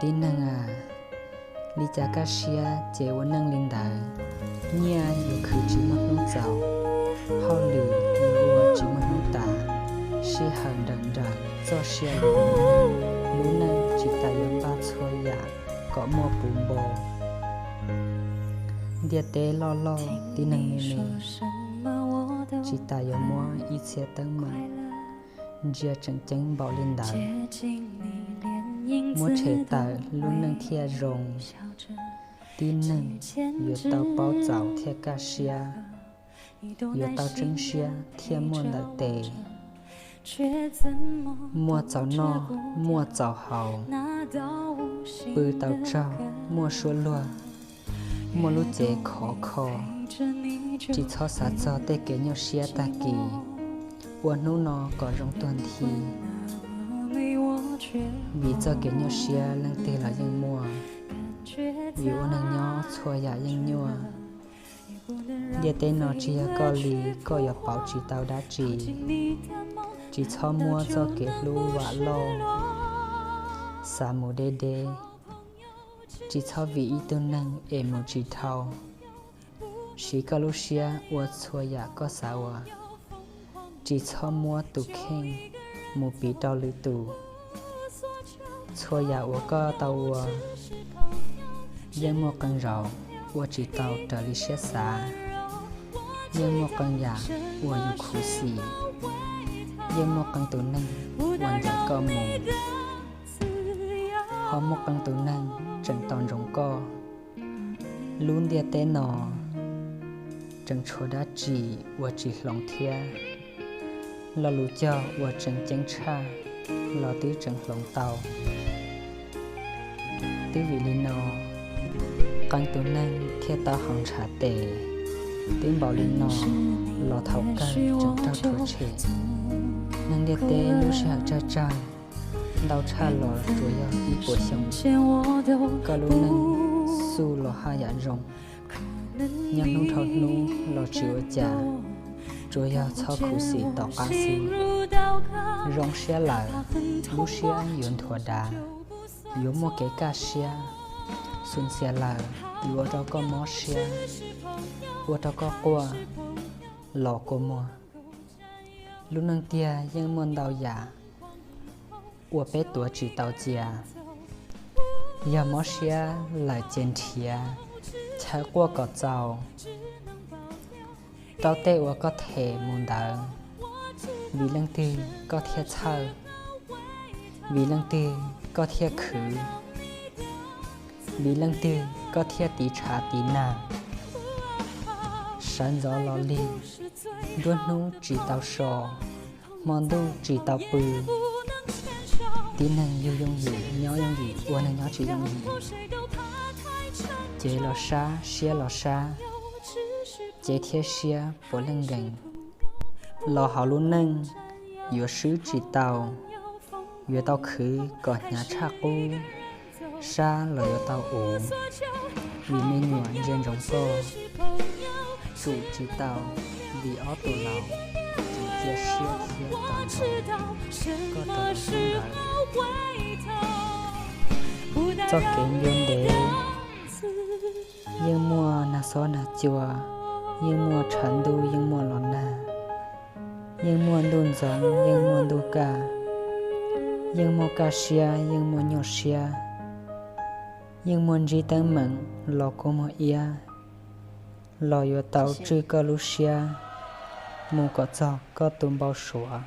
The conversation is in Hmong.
Tib neeg a, li cas kaj siab ces ua neej li ntawd. Nyiaj yuav khwv tsis muaj hnub txaus, hauj lwm yuav ua tsis muaj hnub tas. Sij hawm nrawm nrawm txoj sia lus, lub neej tsis tas yuav npaj txhua yam kom muaj puv npo. Ntiaj teb loj loj tib neeg me me, tsis tas yuav muab ib txhia teeb meem. Ntsia tseem ceeb npaum li ntawd, muab tshem tawm lub neej thiaj zoo. Tib neeg yuav tau paub txaus thiaj kaj siab, yuav tau tseeb siab thiaj muaj ntawm tes. Muaj txaus noj, muaj txaus haus, pw tau tsaug, muaj suab luag, muaj lub cev khov kho. Tsis txhob xav txog tej kev nyuaj siab tag kis, ua hnub no kom zoo tuag nthi. Vim txoj kev nyuaj siab leej twg los yeej muaj, vim ua neeg nyob txhua yam yeej nyuaj. Ntiaj teb no tsis yog koj li, koj yuav pauv tsis tau dab tsi. Tsis txhob muab txoj kev hlub vam loj, xav mus deb deb. Tsis txhob vim ib tug neeg es mus tsis dhau. Siv koj lub siab ua txhua yam koj xav ua. Tsis txhob muab tus kheej mus piv rau lwm tus. Txhua yam uas koj tau ua, yeej muaj qee zaus ua tsis tau raws li siab xav. Yeej muaj qee yam uas yus khuv xim, yeej muaj qee tus neeg uas ncaim koj mus, ho muaj qee tus neeg tseem tos ntsoov koj. Lub ntiaj teb no tseem tshuav dab tsi uas tsis hloov thiab? Lo lus cog uas tseem ceeb tshaj los twb tseem hloov tau. Twb vim li no, qee tus neeg thiaj tau haus ntshav tes. Twb npaum li no los thaum kawg tseem raug rhuav tshem. Neeg ntiaj teb lub sij hawm tsawg tsawg, ntau tshaj los tsuas yog ib puas xyoo. Koj lub neej xub los haj yam zoo, nyob hnub dhau hnub los tsis ua cas, tsuas yog txhob khuv xim tom qab xwb. Zoo siab lawm, lub siab yuav nthuav dav, yuav muaj kev kaj siab. Xus ntxias lawm, yuav ua rau koj mob siab, ua rau koj quaj los kua muag. Lub neej tiag yeej muaj ntau yam uas peb tuav tsis tau cia. Yog mob siab lawm ces nrhiav, chaw quaj kom txaus, rau tej uas koj them mus ntawd. Vim leej twg koj thiaj txhawj? Vim leej twg koj thiaj khwv? Vim leej twg koj thiaj tiv tshav tiv nag? Sawv ntxov los lig, nruab hnub tsis tau so, hmo ntuj tsis tau pw. Tib neeg yug yooj yim, nyob yooj yim, ua neeg nyob tsis yooj yim. Cev los sab, siab los sab, cev thiab siab puav leej nkees. Los hauv lub neej yuav swb tsis tau, yuav tau khwv kom hnyav tshaj qub, sab los yuav tau uv. Vim me nyuam ntsia ntsoov koj, tsum tsis tau, vim ob tug laus tseem cia siab thiab tos ntsoov koj rov los hnub ntawd. Txoj kev ncua ntev, yeej muaj nag xob nag cua, yeej muaj tshav ntuj, yeej muaj los nag, yeej muaj ntuj ntxoov, yeej muaj ntuj kaj, yeej muaj kaj siab, yeej muaj nyuaj siab, yeej muaj ntsib teeb meem los kua muag iab, los yuav tau tswj koj lub siab mus kom txog koj tus npau suav.